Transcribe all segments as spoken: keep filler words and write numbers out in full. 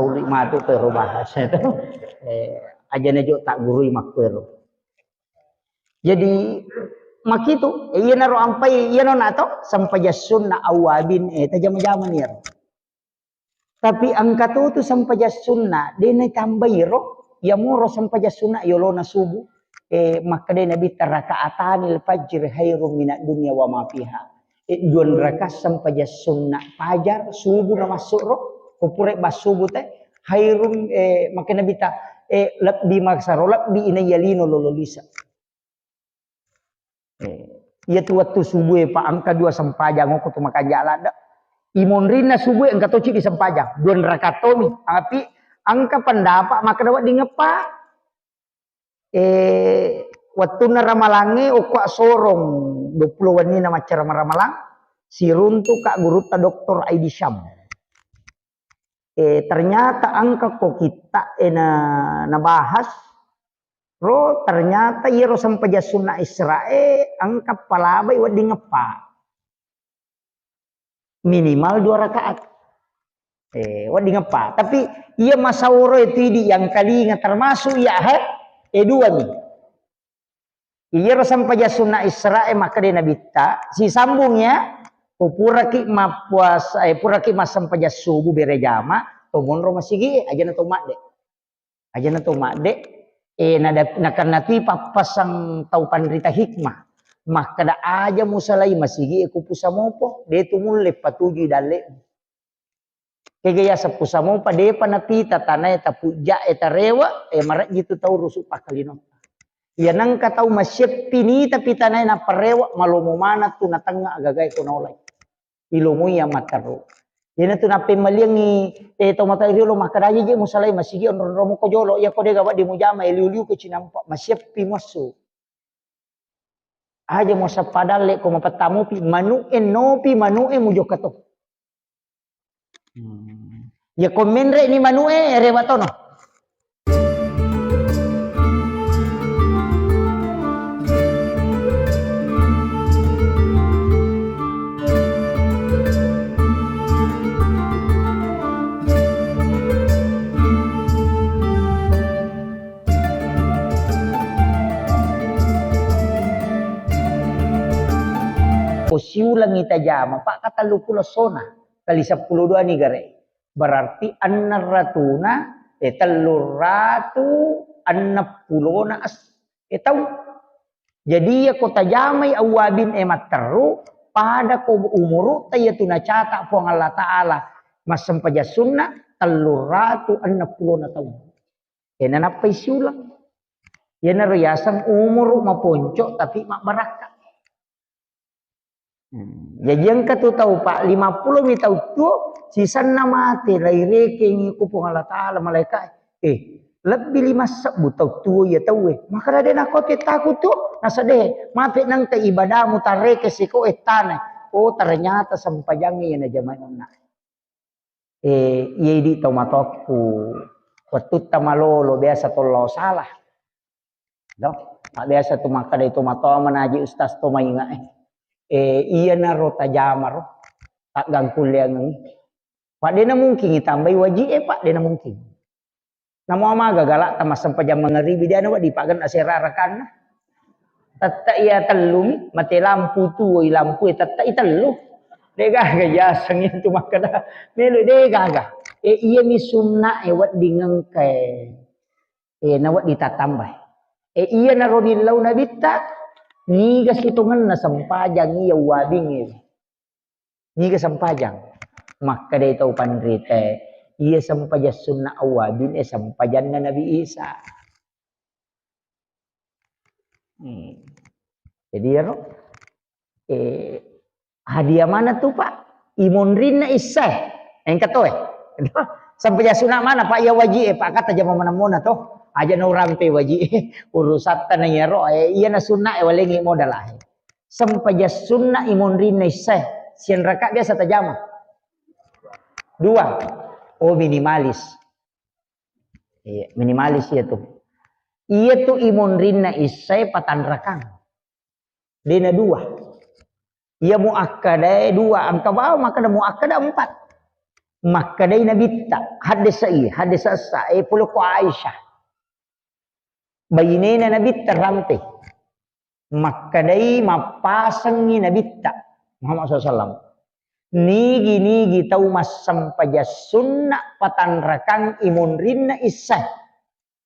Uli matu to ro bahasa itu. Eh, aja nejo tak gurui makkuero. Jadi makitu, eh, iyanaro ampai, iyano nato sempajang sunna awwabin, eh, tajama-jama niro. Tapi engka to tu sempajang sunna, de na tambai ro, ya moro sempajang sunna yolona subuh. Eh, makkeda Nabi, "Raka'atanil fajri khairum minad dunya wa ma fiha." Eh, dua rakaat sempajang sunna fajar, subuh na masuk ro, ko pura ba subuh te, khairum, eh, makkeda Nabi ta, eh, lebbi maksaro, lebbi inai yalino lolo lisa. Eh, iya tu wettu subuh e, Pak, engka dua sempajang okko tu makanja ladde. Imonrinna subuh e engka toci di sempajang, dua rakaat tomi. Tapi engka pendapat makkeda wedding eppa. Eh, wettunna ramalangnge okko sorong dua puluh wenni na macca ramalang, siruntu ka gurutta Doktor Aidi Syam. Eh, ternyata engka ko kitta e na, nabahas ro, ternyata iyaro sempajang sunna Israe engka palabai wedding eppa. Minimal dua rakaat. Eh, wedding eppa. Tapi iya masauro itu idi yang kalinga termasuk iya he, eh, dua mi. Iyaro sempajang sunna Israe makkeda Nabitta, sisambung ya, ko puraki mappuasa, eh, puraki massempajang subuh bere jama, to monro masigi e, ajana to madde. Ajana to madde, eh, nada-, nakanna tui pappasang tau panrita hikmah. Makkeda aja musalai masigi e ku pusamopo, de tu mulle patujui dalle. Kega yaseng pusamopa, depa napita tanae tapujja'e tarewe, e, marejji tu tau rusu pakkalinotta. Iya nengka tau masyeppi nita pi tanae naparewe, malomo maneng tu natengnga agagae ko naolai. Ilomoi iya matteru. Iyana tu nappemmaliangngi, e, tau matoa riolo makkeda aja je musalai masigi onrong-onrong muko jolo, iya ko dega wedding mujama, e, liu-liu ko cinampa, masyeppi muassu. Aja muasappa dalle ko mapettamupi, manu'e nopi, manu'e mujokka to. Hmm. Ya ko menre ni manu'e, rewa tono. Ko siulengngi tajama, Pak, ka tellu pulo sona, kali seppulo dua ni gare. Berarti enneng ratuna, eh, tellu ratu enneng pulona es-, eh, tau. Jadi, iya ko tajamai awwabin e matteru, pada ko umurutta iya tu nacata Puang Allah Ta'ala, massempajang sunna, tellu ratu enneng pulona taung. E, nanappai siuleng. Iyanaro yaseng umuru maponco, tapi mabbarakka. Hmm. Jaji engka tu tau, Pak, lima pulo mi tau tuo, sisenna mate, lairekengi ku Puang Allah Ta'ala, malaika, eh, lebbi lima sebbu tau tuo iya tauwe. Maka dade nakote taku tu, nasade, mate nengka ibadamu tareke siko e tana. Oh, ternyata sempajangnge iya najamai onna. Eh, iya idi tau matoakku, wettutta malolo biasa to lao salah. Do, biasa tu makkeda to matoa manaji ustaz to mainga, eh. Eh, iyanaro tajamaro, taggangkulleangengngi. Pak, dena mungkin itambai waji e, Pak, dena mungkin. Namo amaga galak ta massempajang mangaribi, dena wedding pagenna sera rakanna. Tette iya tellumi, mate lampu tuoi lampu e, tette i tellu. De gaga yaseng itu makkeda. Melo de gaga. E, iyami sunna e wedding engkae. E, na wedding tatambai. E, iyanaro nillau nabitta, niga sitongenna sempajang iya wabing e. Niga sempajang? Makkedai tau panrita, iya sempajang sunna awwabin, eh, sempajanna Nabi Isa. Hmm. Jadi, iyaro, eh, hadiah mana tu, Pak? Imonrinna issae. Engka toe. Sempajang sunna mana, Pak? Iya waji e, Pak. Kata jama manemmona to. Aja na urampe waji e. Urusatta na iyaro, eh, iya na sunna e, walengi modal ahe. Sempajang sunna imonrinna issae, sianraka biasa tajama? Dua. Oh, minimalis. Iya, minimalis iya tu. Iya tu imonrinna issae patanrakang. Dena dua. Iya muakkadae dua, engka bawang makkeda muakkada empat. Makkedai Nabitta, haddesa i, haddesa essa, e, pole ko Aisyah. Bainena Nabitta rampe. Makkedai mappasengngi Nabitta Muhammad sallallahu alaihi wasallam. Nigi-nigi tau massempajang sunna patanrakang i monrinna issae.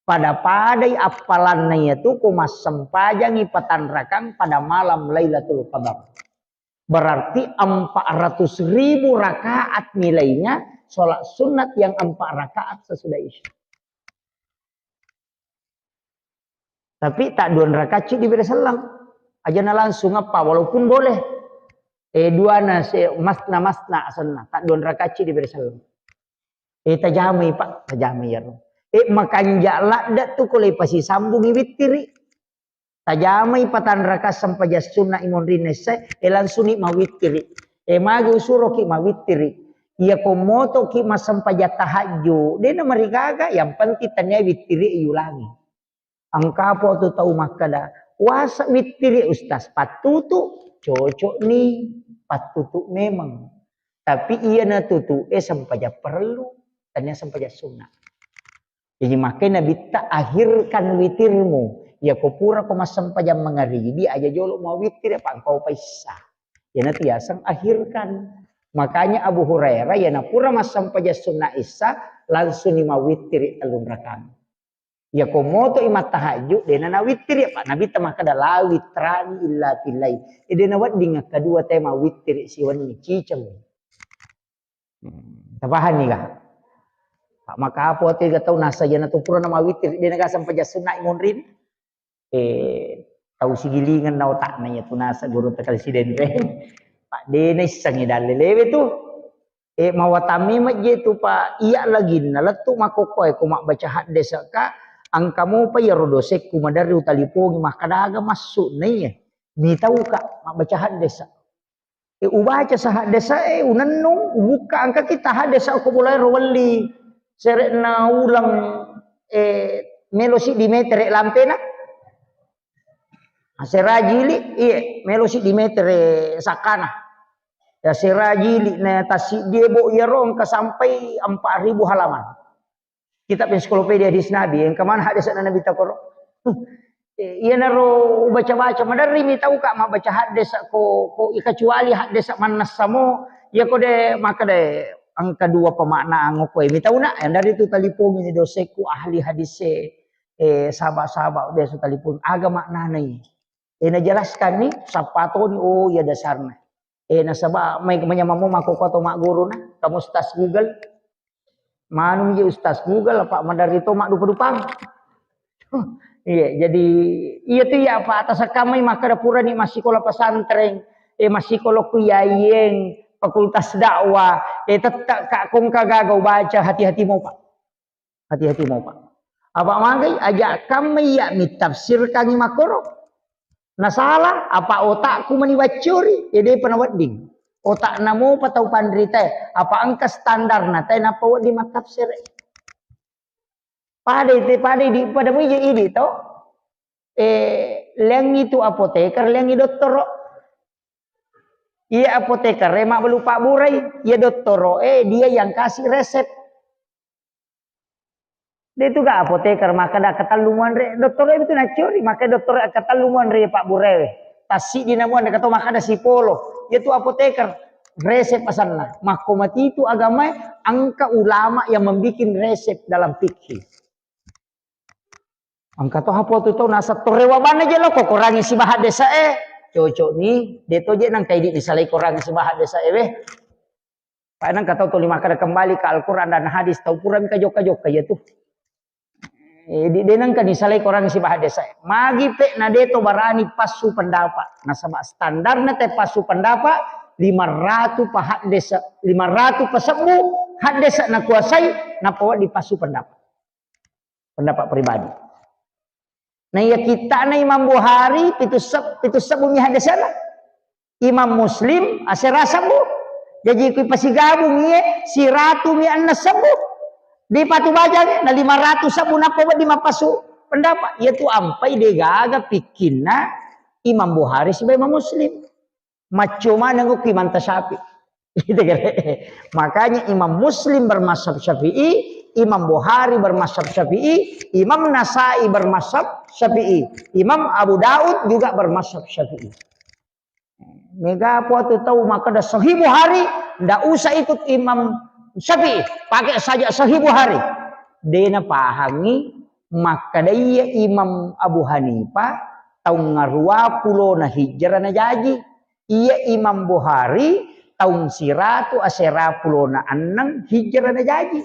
Pada-padai appalanna iyatu ko massempajangi patanrakang pada malam Lailatul Qadar. Berarti empat ratus ribu rakaat nilainya sholat sunat yang empat rakaat sesudah Isya. Tapi tak dua rakaat ci diberi selang. Aja na langsung apa, walaupun boleh. Eh, dua na se masna masna asanna, tak dua rakaat ci diberi selang. Eh, tajamai, Pak, tajamai ya. Eh, makanja ladda tu ko le pasisambungi wittiri. Tajamai patanraka sempajang sunna i monrinna issa, eh, langsung ni mawittiri. Eh, magi usuroki mawittiri. Iya ko motoki massempajang tahajju, de na marigaga, yang penting tania wittiri yulangi. Engka po tu tau makkada, "Wasa wittiri, Ustaz?" Pattutu, cocok ni, pattutu memang. Tapi iya natutu e sempajang parellu, tania sempajang sunna. Jadi makanya Nabitta, "Akhirkan witirmu." Ya ko pura ko massempajang mangaribi, aja jolo mawittiri, apa engkau paissa. Yana tiaseng akhirkan. Makanya Abu Hurairah, yana pura massempajang sunna issa, langsung ni mawittiri tellung rakaat. Ya ko moto i mattahajju, dena nawittiri, Pak. Nabitta makkada, "La witrani illa fil lail." E, dena wedding kedua te mawittiri siwenni, ciceng. Hmm, tapahanni ga? Pak, maka apa te ga tau nasajana tu pura na mawittiri, dena ga sempajang sunna i monrin. Eh, tau sigilingan na otakna ya tu nasa guru tekal sidenre. Pak, dena issengi dalle lewe tu. Eh, mawatami majje tu, Pak, iya laginna lettu makkokkoe ko mabbaca haddesa ka, engka mopa iyaro dosekku maderri utalipongi makkadaga massu na iya. Mitau ka mabbaca haddesa. Eh, ubaca sa haddesa e, unennung, ubukka engka kita haddesa ko bolaero welli. Sere'na uleng, eh, melo siddi metere lampena. Asera jili, iye, melo siddi metere sakkana. Ya, asera jili na tassiddie bo iyaro engka sampai empat ribu halaman. Kitab Ensiklopedia Hadis Nabi, engka mana haddesa na Nabi takoro. Eh, iyanaro ubaca-baca, maderri mitau ka mabbaca haddesa ko, ko, kecuali haddesa mannessa mo, ya ko de makkada engka dua pemaknaan ko e. Mitau na, yang dari tu talipongi ni dosekku ahli hadis e, eh, sahabat-sahabat biasa talipong, aga maknana i. Eh, najelaskan ni, sappa toni, oh, iya dasarna. Eh, nasaba mai manyamang mo makkokkoe to magguruna, kamu Ustaz Google. Manung je Ustaz Google, apa maderri to maddupa-dupang. Iya, jadi iya tu ya, apa atas kamai makkada purani massikola pesantren, eh, massikola ku yayen fakultas dakwah, eh, tetta ka kongka gaga ubaca, hati-hati mo, Pak. Hati-hati mo, Pak. Apa magai aja kamma iya mitafsirkangi makkoro. Nasala apa otakku mani waccori, ede pa nawedding. Otakna mopa tau panritae, apa engka standarna tae nappa wedding mattafsir. Pada itu, pada di, pada muja idi to. Eh, leangi tu apoteker, leangi dottoro. Iya apoteker, eh, mabbalu pabburai. Iya dottoro, eh, dia yang kasih resep. De tu ga apoteker makkada katellu muanre, dottoro itu naccori, makkada dottoro katellu muanre pabburai. Tassiddi na muanre kato makkada sipolo. Iya tu apoteker, resep asanna. Makko matitu agamae, engka ulama yang membikin resep dalam fikih. Engka to hapo tu tau nasa torrewa banna je lo ko korangi sibaha desa e. Cocok ni, de to je nang kaidi disalai korangi sibaha desa e weh. Pak nang katau tuli makkada kembali ke Al-Quran dan hadis, tau pura mika jokka-jokka ya tu. Eh, di, de nang ka disalai korangi sibaha desa e. Magi pe na de to barani passu pendapat. Nasaba standarna te passu pendapat lima ratus pa haddesa, lima ratus pa sebbu haddesa nakuasai, nappa wedding passu pendapat. Pendapat pribadi. Nah, iya kittana Imam Bukhari, pitu seb-, pitu sebbu mi haddesana. Imam Muslim, asera sebbu. Jaji kui pasigabung iye, siratu mi anna sebbu. Di patu bajang, na lima ratus sebbu nappa wedding mappasu pendapat. Iya tu ampai de gaga pikkinna Imam Bukhari sibawa Imam Muslim. Macco maneng ku Imam Tasyafi. Gitu kan? Makanya Imam Muslim bermazhab Syafi'i, Imam Bukhari bermazhab Syafi'i, Imam Nasai bermazhab Syafi'i, Imam Abu Daud juga bermazhab Syafi'i. Mega apa tu tahu maka ada Sahih Bukhari, ndak usah ikut Imam Syafi'i, pakai saja Sahih Bukhari. Dena pahangi maka dia Imam Abu Hanifah tahun ngarua pulona hijrah na jaji. Iya Imam Bukhari taung siratu asera pulona annang hijrah na jaji.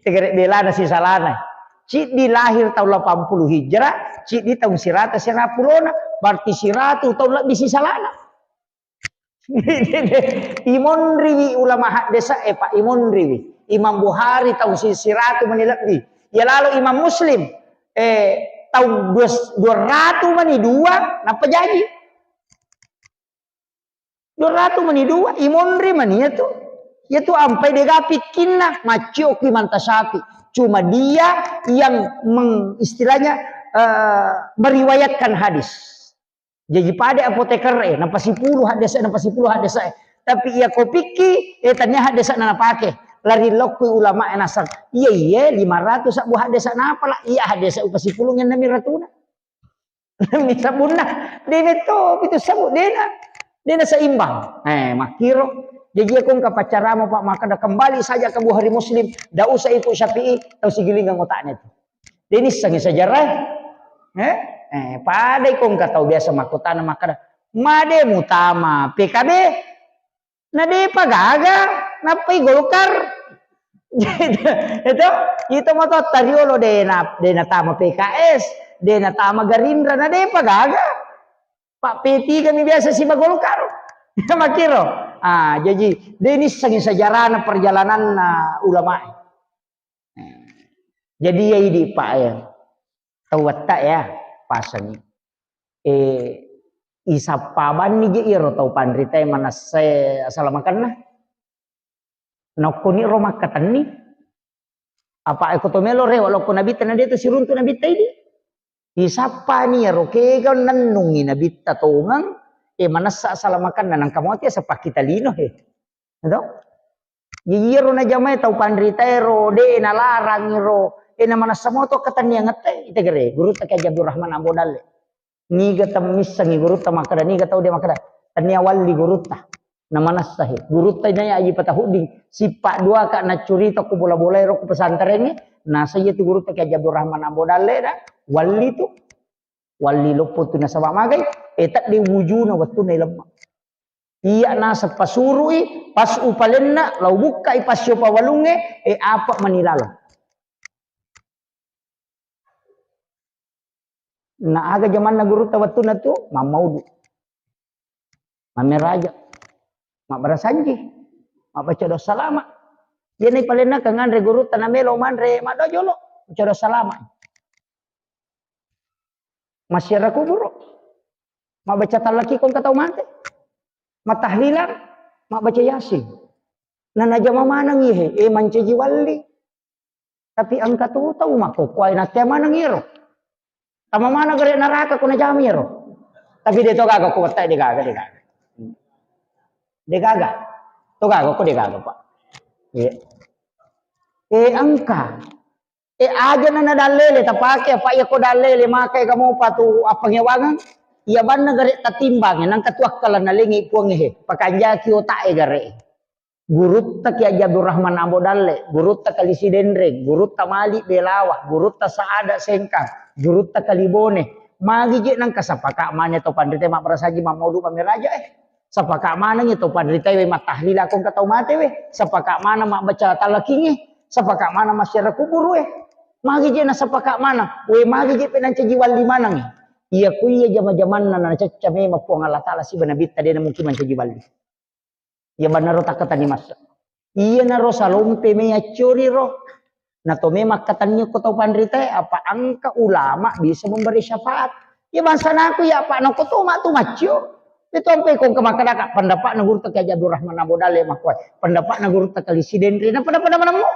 Tegere belana sisalana. Ciddi lahir tahun delapan puluh hijrah, ciddi taung siratu asera pulona, berarti siratu tahun lebih sisalana. Imonriwi ulama haddesa e, Pak, imonriwi. Imam Bukhari taung si-, siratu mani lebbi. Ya lalu Imam Muslim, eh, taung dua, dua ratu mani dua, napa jaji? Dua ratu mani dua, imonri mani ya tu. Ya tu ampai dega pikkinna, maccio ki mantasapi. Cuma dia yang meng-, istilahnya, eh, meriwayatkan hadis. Jaji pada apoteker e, napasipulu haddesa, napasipulu haddesa e. Tapi iya ko pikki, eh, tania haddesa na napake. Lari lokku ulama e nasang. Iya, iya, lima ratus sabbu haddesa napa lah. Iya haddesa upasipulung yang nami ratuna. Nami sabunna. Dena to, itu sabbu, dena. Dena seimbang. Eh, makiro. Jaji aku engka pacarama, Pak, maka dah kembali saja ke Bukhari Muslim. Dah usah ikut Syafi'i, tau sigilingan otaknya itu. Denissengngi sejarah. Eh? Eh, pada iko engka tau biasa makkutana makkeda, "Made mutama P K B?" Na depa gaga, nappai Golkar. Itu, itu moto tariolo dena, dena tama P K S, dena tama Gerindra, na depa gaga. Pak P tiga mi biasa siba Golkar. Makiro. Ah, jaji, denissengngi sejarahna perjalananna ulama. Jadi ya idi, Pak, ya. Tau wetta ya, pasangi. Eh, isappa banni je iyaro tau panritae manessai asala makanna. Nokkoni ro makkatenni. Apa eko to melo rewa lokko nabitta na deto siruntu nabitta idi. Isappani iyaro kega nennungi nabitta tongeng, eh, manessa asala makanna nangka moti asappa kita lino he. Eto? Iyaro najamae tau panritaero, de nalarangiro, e namanessa moto katenniangette, itegere, gurutta Kiai Haji Abdurrahman Ambo Dalle. Niga temmissengi gurutta makkeda, niga tau de makkeda, tennia walli gurutta. Namanessa he. Gurutta inai Aji Patahudding, sippa dua ka naccurita ku bola-bolae ro ku pesantrengnge, nasaiya tu gurutta Kiai Haji Abdurrahman Ambo Dalle da, walli tu. Walli loppo tu nasaba magai, e tedde wujuna wettunna ilemma. Iya naseng pasuru'i, pas upalenna, lau bukkai passio pawalungnge, e apa mani lalo. Na aga jamanna gurutta wettunna tu, mammaudu. Mammeraja. Mabbarasanji. Mabbaca doa salama. Iyana palenna kanganre gurutta namelo manre maddoa jolo. Baca doa salama. Massiara kuburu. Mabbaca tallaki ko engka tau mate. Matahlilan, mabbaca Yasin. Na najama maneng ihe, e mancaji walli. Tapi engka tu tau makkokkoe nattea maneng iyaro. Tama maneng gare neraka ko najama iyaro. Tapi de to gaga ko wettai de gaga, de gaga. De gaga. To gaga ko de gaga, Pak. Iya. E engka. E aja na na dallele tapake, apa iya ko dallele maka ega mopa tu appangewangeng. Iya banna gare tatimbange nangka tu akkalanna lengi puang he. Pakanjaki otak e gare. Gurutta Kiai Haji Abdurrahman Ambo Dalle, gurutta Kali Sidenreng, gurutta Malik Belawa, gurutta Saada Sengkang, gurutta Kalibone. Magi je nangka sapaka mane to panrite mabbarasaji mammaudu mammeraja e. Sapaka maneng to panrite we mattahlila ko engka tau mate we. Sapaka maneng mabbaca talakinge. Sapaka maneng massiara kuburu e. Magi je na sapaka maneng. We magi je pe nancaji walli maneng e. Iya ku iya jama-jamanna na nacacca memang Puang Allah Taala siba nabitta de na mungkin mancaji walli. Iya bannaro takkatenni massa. Iyanaro salompe me accori ro. Na to me makkatenni ko tau panritae, apa engka ulama bisa memberi syafaat. Iya bangsa naku ya apa nako to ma tu maccio. Itu ampe ko engka makkadaka pendapatna gurutta Kiai Haji Abdurrahman Ambo Dalle makkoe. Pendapatna gurutta Kali Sidenreng na pada-pada manammu.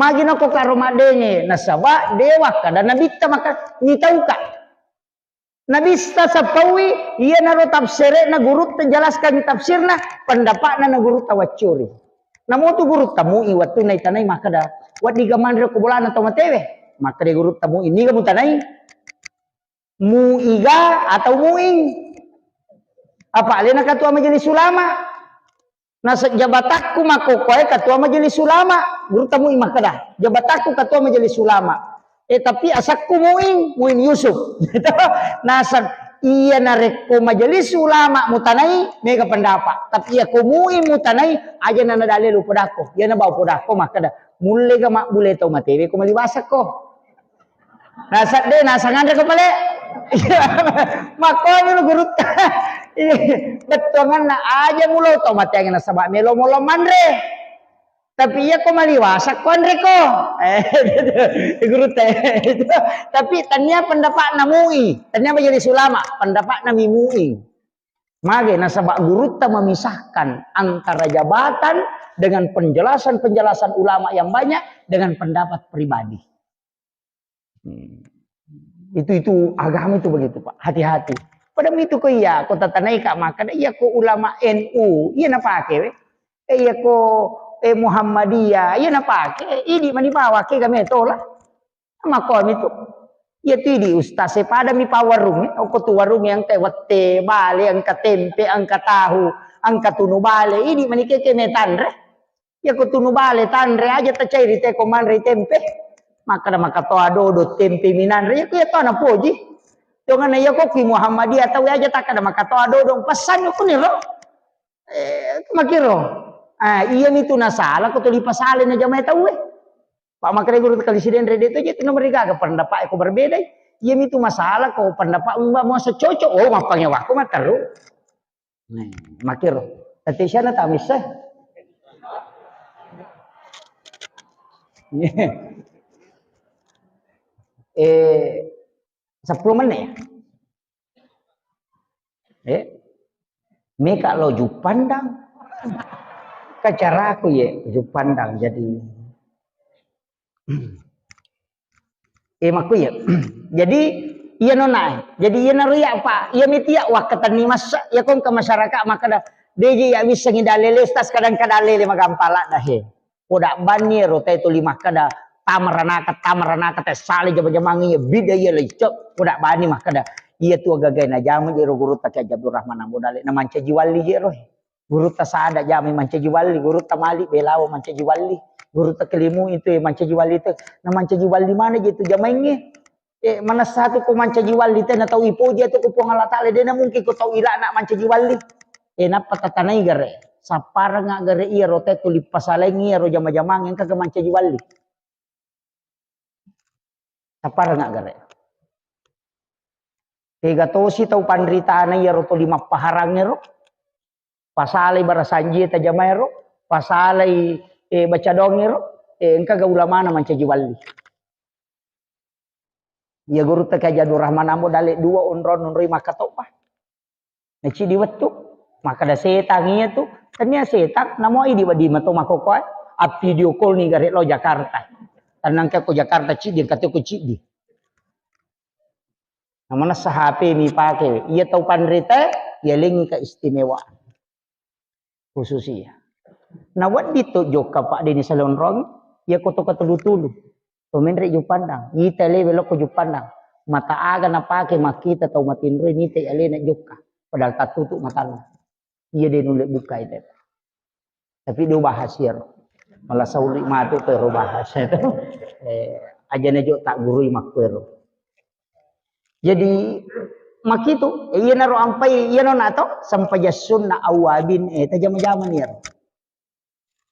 Magi nako karo maddenge nasaba dewa kada nabitta maka nitauka. Nabista sappaui, iyanaro tafsire'na gurutta jelaskangngi tafsirna, pendapa'na na gurutta waccuri. Namotu gurutta MUI wettunna itanai makkeda, "Weddiga manre ko bolana tau matewe?" Makkeda gurutta MUI, "Niga mutanai? MUI ga atau MUING?" Apa alena ketua majelis ulama? Naseng jabatakku makkokkoe ketua majelis ulama, gurutta MUI makkeda, "Jabatakku ketua majelis ulama. Eh, tapi asakku MUING, MUING Yusuf." Naseng, "Iya narekko majelis ulama mutanai, mega pendapat. Tapi iya ko MUI mutanai, aja na nadalil upodakko." Iya na bau podakko makkeda, "Mulle ga mabbule tau matewe ko maliwasakko?" Naseng de, naseng anre ko pale. Makkomi lo gurutta. Bettuanganna aja mulo tau mateangnge nasaba melo molo manre. Tapi iya ko maliwasa ko anre ko. Eh, gurutta. Tapi tania pendapatna MUI, tania majelis ulama, pendapatna mi MUI. Mage nasaba gurutta memisahkan antara jabatan dengan penjelasan-penjelasan ulama yang banyak dengan pendapat pribadi. Hmm. Itu, itu agama itu begitu, Pak. Hati-hati. Pada itu ko iya, ko tatanai ka makkeda, iya ko ulama NU, iya napake we. Eh, iya ko, eh, Muhammadiyah, iya napake. Idi mani bawa ke game tola. Makkomi tu. Iya tu idi ustaz e pada mi pawarung, eh. Oko tu warung yang ke wette, bale, angka tempe, angka tahu, angka tunu bale. Idi mani keke me tanre. Iya ko tunu bale tanre aja tacairi te ko manre tempe. Makkeda makatoa dodo tempe minanre. Iya ko iya to napoji. Dongana iya ko ki Muhammadiyah tau aja takkeda makatoa dodo. Pesan ko niro. Eh, makiro. Ah, iya mitu nasala ko tuli pasale na jamae tau e. Pak makkeda guru kali sidenre de to je tu nomor gaga pendapat ko berbeda. Iya mitu masalah ko pendapat mbak mau secocok. Oh, mappangewa ko materu. Nih, makiro. Tadi sana tak bisa. Eh, sepuluh menit ya? Eh, meka lo Jupandang. Kacaraku ye Jupandang jadi. Eh, makku ya. Jadi iya nona. Jadi iya naru ya Pak. Iya mitia wakkatenni massa. Iya kong ke masyarakat makkeda. Deje ya bisa ngidalele tas kadang kadalele magampala dah he. Poda banni ero te tuli makkeda tamaranaka, tamaranaka te sale jama-jamangi iya bida iya lecce. Poda banni makkeda iya tu agagai najama jero gurutta Kiai Abdul Rahman Ambo Dale na mancaji walli jero. Gurutta Sada jamai mancaji walli, gurutta Malik Belawa mancaji walli, gurutta Kelimu itu mancaji walli te. Na mancaji walli mana je tu jamainge? Eh, manessa tu ko mancaji walli te na tau ipoji tu ko Puang Allah Taala de na mungkin ko tau ilana mancaji walli. Eh, nappa tatanai gare. Sapparengnga gare iya ro te tuli pasalaingi iya ro jama-jamang engka ke mancaji walli. Sapparengnga gare. Tega tosi tau panritana iya ro tuli mappaharang ero. Pasalai barasanji tajama ero. Pasalai, eh, baca doang ero. Eh, engka ga ulamana mancaji walli. Iya gurutta Kiai Abdul Rahman Ambo Dale dua onrong onroi makkatoppa. Na ciddi wettu, makkeda setang iya tu, tania setang, namo idi wedding mato makkokkoe, a video call ni gare lo Jakarta. Tennang ke ko Jakarta ciddi, engka to ko ciddi. Na manessa H P mi pake, iya tau panrita, iya lengi keistimewaan. Khusus iya. Na wedding to jokka Pak Deni Salonrong, iya ko to katulu-tulu. To menre Jupandang, ita lewe lokko Jupandang. Mata aga napake makkita tau matinroi nita alena jokka. Padahal tattutu matanna. Iya de nulle buka ita. Tapi do bahas iyaro. Malah sauli matu to ero bahas itu. Eh, aja na jo tak gurui makkuero. Jadi makitu, eh, iyanaro ampai, iyano nato sempajang sunna awabin, eh, tajama-jama iyaro.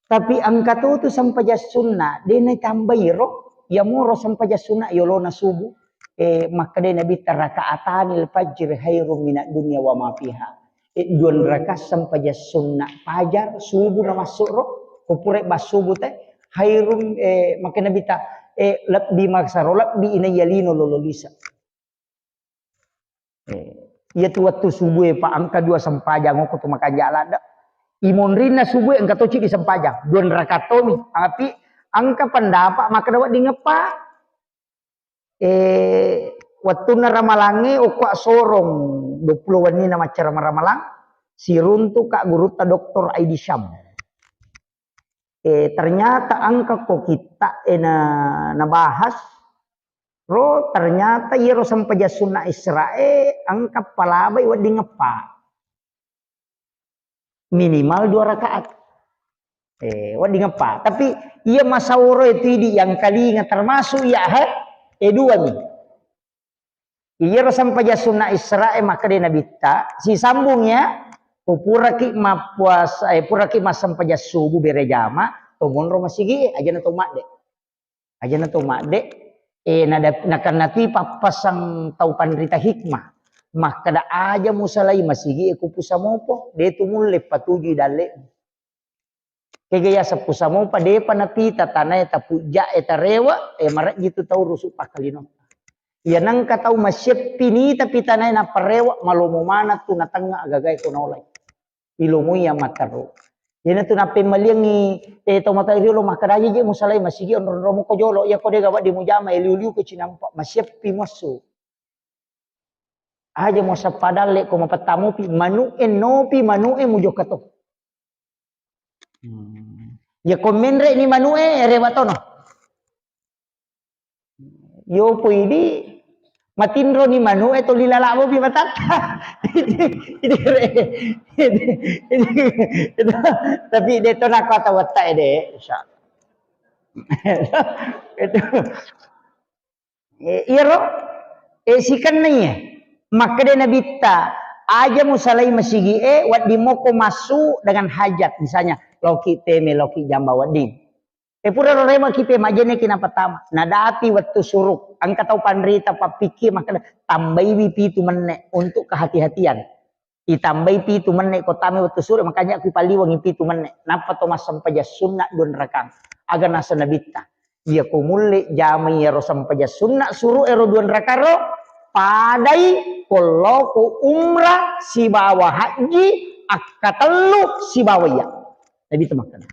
Tapi engka to tu sempajang sunna, de na tambai ro, iya moro sempajang sunna yolona subuh. Eh, makkeda Nabitta raka'atanil fajri khairum minad dunya wa ma fiha. Eh, dua rakaat sempajang sunna fajar subuh na masuk ro, ko pura ba subuh te, khairum, eh, makkeda Nabitta, eh, lebbi maksaro, lebbi inai yalino lolo lisa. Eh, iya tu wettu subuh e, Pak, engka dua sempajang okko tu makanja ladde. Imonrinna subuh e engka to ciddi sempajang, dua rakaat tomi. Tapi engka pendapat makkeda wedding eppa. Eh, Wettunna ramalangnge okko sorong, dua puluh wennina macca rama-, ramalang, siruntu ka gurutta Doktor Aidi Syam. Eh, ternyata engka ko kitta e na, nabahas ro, ternyata iyaro sempajang sunna Isra'e engka palabai wedding eppa. Minimal dua rakaat. Eh, wedding eppa. Tapi iya masaworo itu idi yang kalinga termasuk iya, he? Eh, dua mi. Iyaro sempajang sunna Isra'e makkeda Nabitta, sisambung ya, ko puraki mappuasa, eh, puraki massempajang subuh berejama, to monro masigi e, ajana to madde. Ajana to madde, eh, nada-, nakannatui pappasang tau panrita hikmah. Makkeda aja musalai masigi e ku pusamopo, de tu mulle patujui dalle. Kega yaseng pusamopa, depa napita tanae tapujja'e tarewe, e, marejji tu tau rusu pakkalinotta. Iya nengka tau masyeppi nita pitanae napparewe, malomo maneng tu natengnga agagae ko naolai. Ilomoi iya matteru. Iyanatu nappemmaliangngi, e, tau matoa riolo makkeda aja je musalai masigi onro-onromu ko jolo, iya ko dega wedding mujama, e, liu-liu ko cinampa, masyeppi muassu. Aja muasappa dalle ko mapettamupi, manu'e nopi, manu'e mujokka to. Hmm. Ya ko menre ni manu'e, rewa tono. Yo poidi matinro ni manu'e, toli lalabo pi matatta. Ini re-, ini, ini, itu, tapi de to nakko tau wetta e de, insyaallah. Itu. Eh, iyaro, eh, sikenna iya. Makkeda Nabitta, aja musalai masigi e, wedding moko massu dengan hajat, misalnya, loki peme, loki jamba wedding. Eh, pura ro remaki peme, majenneki napatama. Nadapi wettu suruk, engka tau panrita pappikir makkeda, tambaiwi pitu menne untuk kehati-hatian. Itambai pitu menne ko tame wettu suro, makanya ku ipaliwangi pitu menne. Nappa to massempajang sunna dua rakang. Aga naseng Nabitta, iya ko mulle jamai iyaro sempajang sunna suro ero dua rakang ro, padai ko loko umrah sibawa hajji akkatellu sibawa iya. Nabitta makkeda.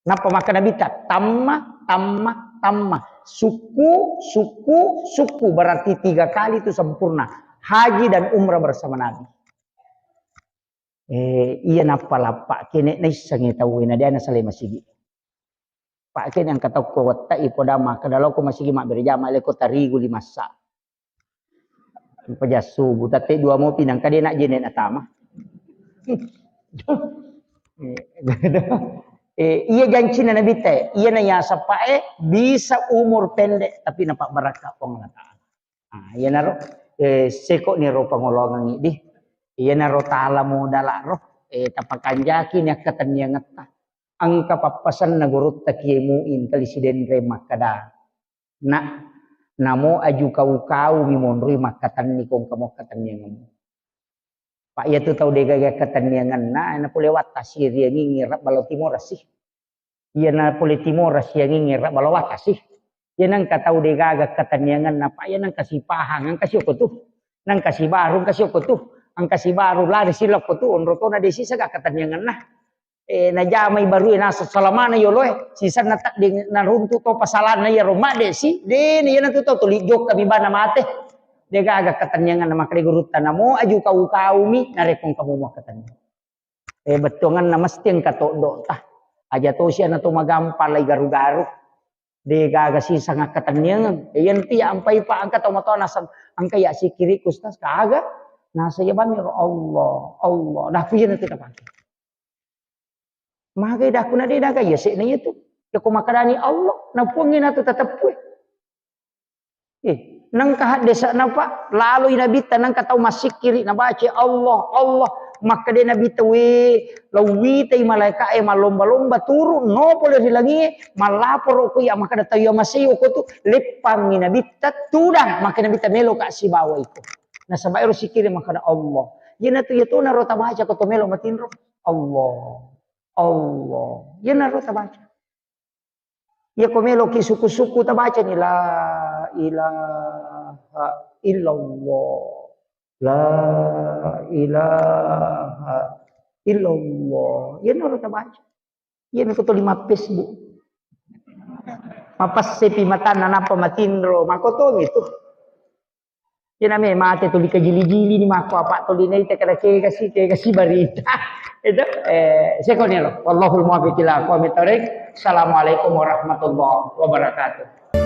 Nappa makkeda Nabitta, tamma, tamma, tamma. Sukku, sukku, sukku. Berarti tiga kali itu sempurna. Haji dan umrah bersama Nabi. Eh, iya nappa lappa kene naissengi tau na dia na salai masigi. Pak kene angka tau ko wetta ipoda makkeda loko masigi mabbere jama leko tarigu lima sa. Pajassubu, tette dua mopi, nangka de najjene natama. Eh, iya jancina Nabitta, iya na yasappae bisa umur pendek tapi napabbarakka Puang Allah Ta'ala. Ah, iyanaro, eh, seko ni ro pangolongang idi. Iyanaro tala modala ro, eh, tapakanjaki ni akkatenniangetta. Engka pappasenna gurutta Kiai Muin tali Sidenreng makkeda, Nak, namo aju kau-kau mi monroi makkatenni ko engka mo akkatenniangemmu. Pak, iyatu tau de gaga akkatenniangenna, na pole wattasi riangi ngira balo timorasi. Iya na pole timorasi angi ngira balo wattasi. Iya nengka tau de gaga akkatenniangenna, Pak, iya nengka sipahang, engka siokko tu. Nengka sibaru, engka siokko tu. Engka sibaru lari silokko tu, onro tona de sisa ga akkatenniangenna. Eh, najamai barue naseng salamana yoloe, sisenna tedde naruntu to pasalanna iyaro madde si, dena iyanatu to tuli jokka mi bana mate. De gaga akkatenniangenna makkeda gurutta, namo aju kau-kaumi narekko engka momo akkatenniang. Eh, bettuangenna mesti engka toddo ta. Aja tosi ana to magampang lai garu-garu. De gaga siseng akkatenniangeng. Eh, iyanti ampai pa engka to matoa naseng, engka ya sikiri Ustaz, kaga. Naseng ya bami ro Allah, Allah. Dah piye nanti tapake. Magai daku na de naga iya sekna iya tu. Ya ko makkedani Allah, na puangngi na tu tateppue. Eh, nengka haddese'na, Pak, laloi Nabitta, nengka tau massikkiri, nabaca Allah, Allah, makkeda Nabitta, we, lauwitai malaeka'e mallomba-lomba turu, no pole ri langie, mallaporo ko iya, makkeda tau iya masei okko tu, leppangngi Nabitta, tudang, makkeda Nabitta, meloka sibawa iko. Nasaba ero sikkiri makkeda Allah. Iyanatu iya tona ro tabaca ko to melo matinro. Allah. Allah. Iyanaro tabaca. Iya ko meloki suku-suku tabacani la ilaha illallah. La ilaha illallah. Iyanaro tabaca. Iya meko to lima Facebook. Mapassepi matanna nappa matinro. Makotomi tu. Ina me mate tuli kajili-jili ni mako apa tuli nei te kada kega si, kega si barita. Itu, eh, sekoniro. Wallahul muwaffiq ila aqwamit thoriq. Assalamualaikum warahmatullahi wabarakatuh.